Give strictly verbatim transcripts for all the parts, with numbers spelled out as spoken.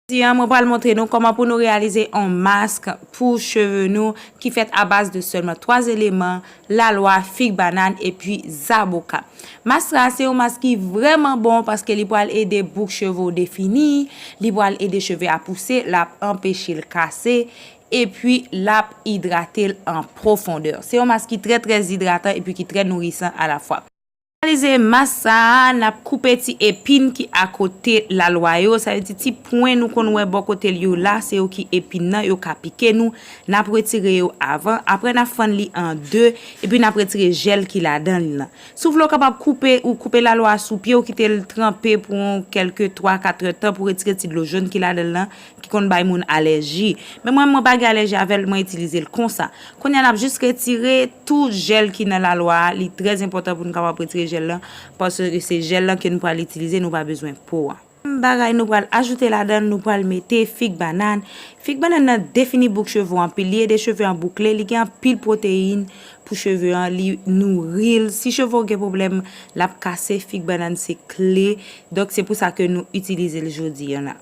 Jodi a, mwen pral montre nou kòman pou nou reyalize yon mask pou cheve nou ki fèt a baz de sèlman twa eleman, lalwa, fig banann epi zaboka. Mask sa a se yon mask ki vrèman bon paske li pral ede bouk cheve w defini, li pral ede cheve a pouse, l ap anpeche l kase, epi l ap idrate l an pwofondè. Se yon mask ki trè, trè idratan epi ki trè nourisan alafwa. Finalize mask sa a, n ap koupe ti epin ki akote lalwa yo, sa vle di ti pwen nou konn wè bò kote l yo la, se yo ki epin nan, yo ka pike nou. N ap retire yo avan, apre n ap fann li an de, epi n ap retire jèl ki ladan li lan. Si w vle, w kapab koupe, ou koupe lalwa a sou pye, ou kite l tranpe pou yon kèlke twa, kat èdtan pou retire ti dlo jòn ki ladan l lan, ki konn bay moun alèji. Men mwen, mwen pa gen alèji avè l, mwen itilize l konsa. Kounye a, n ap jis retire tout jèl ki nan lalwa a. Li trè enpòtan pou nou kapab retire jèl lan, paske se jèl lan ke nou pral itilize, nou pa bezwen po a. Menm bagay, nou pral ajoute ladan l, nou pral mete fig banann. Fig banann nan defini bouk cheve w anpil, li ede cheve an boukle, li gen anpil pwoteyin pou cheve an, li nouri l. Si cheve w gen pwoblèm, l ap kase, fig banann se kle. Donk, se pou sa ke nou itilize l jodi a la.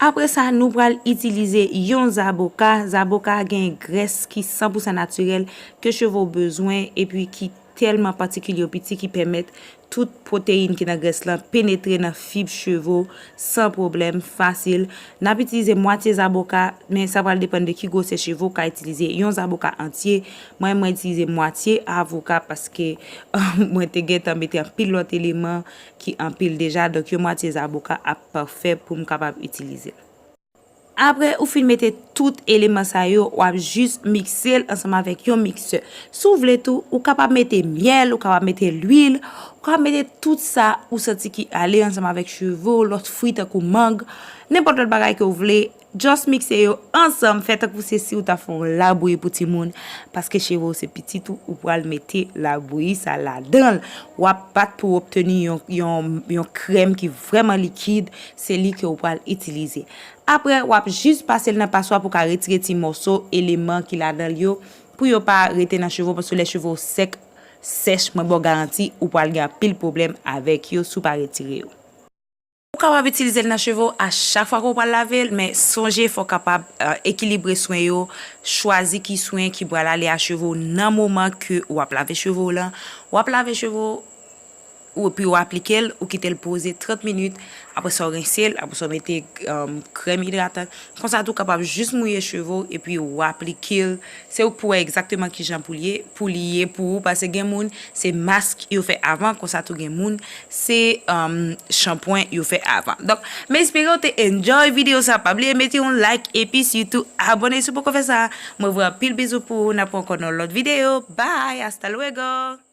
Apre sa, nou pral itilize yon zaboka. Zaboka a gen grès ki san pou san natirèl ke cheve w bezwen epi ki tèlman patikilye, piti, ki pèmèt tout pwoteyin ki nan grès lan penetre nan fib cheve w san pwoblèm, fasil. N ap itilize mwatye zaboka, men sa pral depann de ki gwosè cheve w, ou ka itilize yon zaboka antye. Mwen, mwen itilize mwatye avoka paske mwen te gentan mete anpil lòt eleman ki anpil deja, donk yon mwatye zaboka ap pafè pou m kapab itilize l. Apre ou fin mete tout eleman sa yo, w ap jis mikse l ansanm avèk yon miksè. Si w vle tou, ou kapab mete myèl, ou kapab mete lwil, ou kapab mete tout sa ou santi ki ale ansanm avèk cheve w, lòt fwi tankou mang, nenpòt lòt bagay ke w vle. Just mikse yo ansanm, fè tankou se si w ta fè yon labouyi pou timoun, paske cheve w se pitit ou, ou pral mete labouyi sa ladan l. W ap bat pou w obteni yon, yon, yon krèm ki vrèman likid, se li ke w pral itilize. Apre, w ap jis pase l nan paswa pou w ka retire ti mòso eleman ki ladan l yo, pou yo pa rete nan cheve w, paske lè cheve w sèk, sèch, mwen ba w garanti, ou pral gen anpil pwoblèm avèk yo si w pa retire yo. Ou kapab itilize l nan cheve w a chak fwa ke w pral lave l, men sonje fò w kapab, eh, ekilibre swen yo, chwazi ki swen ki pral ale a cheve w nan moman ke w ap lave cheve w lan. W ap lave cheve w, ou, epi w aplike l, ou kite l poze trant minit, apre sa w rense l, apre sa w mete, eh, krèm idratan. Konsa tou w kapab jis mouye cheve w epi w aplike l. Se ou k pou wè egzakteman kijan pou l ye, pou li ye pou ou, paske gen moun se mask yo fè avan, konsa tou gen moun se, um, shanpwen yo fè avan. Donk, m espere w te enjoy videyo sa. Pa bliye mete yon like epi sitou abòne si w poko fè sa. Mwen voye anpil bizou pou ou, n ap wè ankò nan lòt videyo. Bye, hasta luego!